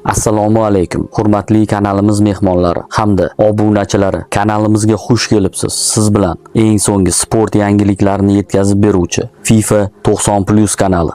Assalomu alaykum, hurmatli kanalimiz mehmonlari hamda obunachilari. Kanalimizga xush kelibsiz. Siz bilan eng so'nggi sport yangiliklarini yetkazib beruvchi FIFA 90+ kanali.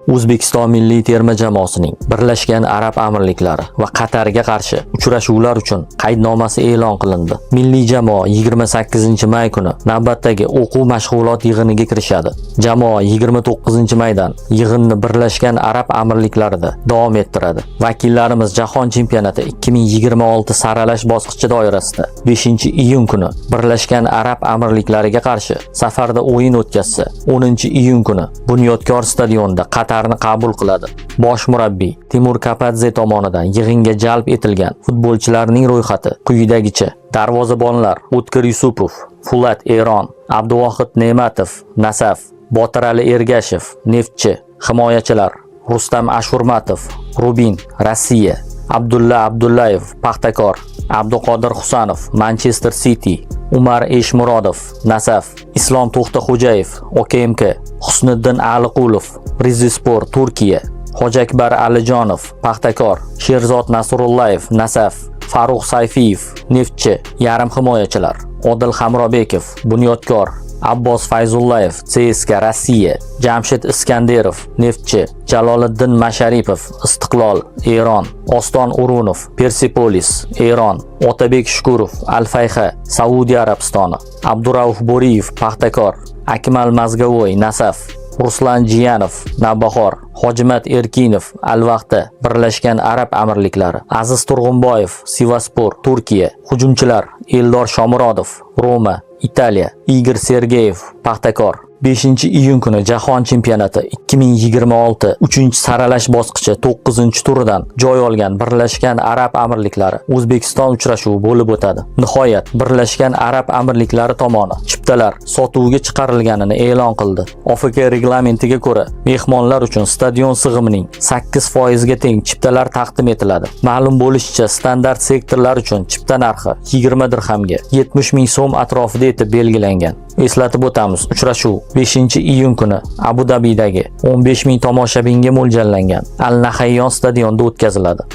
O'zbekiston milliy terma jamoasining Birlashgan Arab Amirliklari va Qatarga qarshi uchrashuvlar uchun qaydnomasi e'lon qilindi. Milliy jamoa 28-may kuni navbatdagi o'quv mashg'ulot yig'iniga kirishadi. Jamoa 29-maydan yig'inni Birlashgan Arab Amirliklarida davom ettiradi. Vakillarimiz Jahon chempionati 2026 saralash bosqichi doirasida 5-iyun kuni Birlashgan Arab Amirliklariga qarshi safarda o'yin o'tkazsa, 10-iyun kuni Bunyodkor stadionida Qatarni qabul qiladi. Bosh murabbiy Timur Kapadze tomonidan yig'inga jalb etilgan futbolchilarning ro'yxati quyidagicha: Darvozabonlar: O'tkir Yusupov, Fulat Eron, Abduvohid Ne'matov, Nasaf, Botirali Ergashev, Neftchi. Himoyachilar: Rustam Ashurmatov, Rubin, Rossiya, Abdulla Abdullayev, Paxtakor, Abduqodir Husanov, Manchester City, Umar Eshmurodov, Nasaf, Islom To'xtaxo'jayev, OKMK, Husniddin Aliqulov, Rizespor, Turkiya, Hojiakbar Alijonov, Paxtakor, Sherzod Nasrullayev, Nasaf, Farruh Sayfiyev, Neftchi. Yarim himoyachilar: Odil Hamrobekov, Bunyodkor, Abbos Fayzullayev, CSKA, Rossiya, Jamshid Iskanderov, Neftchi, Jaloliddin Masharipov, Istiqlol, Eron, Oston O'runov, Persepolis, Eron, Otabek Shukurov, Al-Fayha, Saudiya Arabistoni, Abdurauf Bo'riyev, Paxtakor, Akmal Mazgavoy, Nasaf, Ruslan Jiyanov, Navbahor, Hojimat Erkinov, Al-Vahda, Birlashgan Arab Amirliklari, Aziz Turg'unboyev, Sivaspor, Turkiya. Hujumchilar: Eldor Shomurodov, Roma, Italiya, Igor Sergeyev, Paxtakor. 5-iyun kuni Jahon chempionati 2026 3-saralash bosqichi 9-turidan joy olgan Birlashgan Arab Amirliklari O'zbekiston uchrashuvi bo'lib o'tadi. Nihoyat Birlashgan Arab Amirliklari tomoni chiptalar sotuvga chiqarilganini e'lon qildi. OFK reglamentiga ko'ra, mehmonlar uchun stadion sig'imining 8% ga teng chiptalar taqdim etiladi. Ma'lum bo'lishicha, standart sektorlar uchun chipta narxi 20 dirhamga 70 ming so'm atrofida etib belgilangan. Eslatib o'tamiz, uchrashuv 5-iyun kuni Abu Dabidagi 15 ming tomoshabinga mo'ljallangan Al Nahayyon stadionida o'tkaziladi.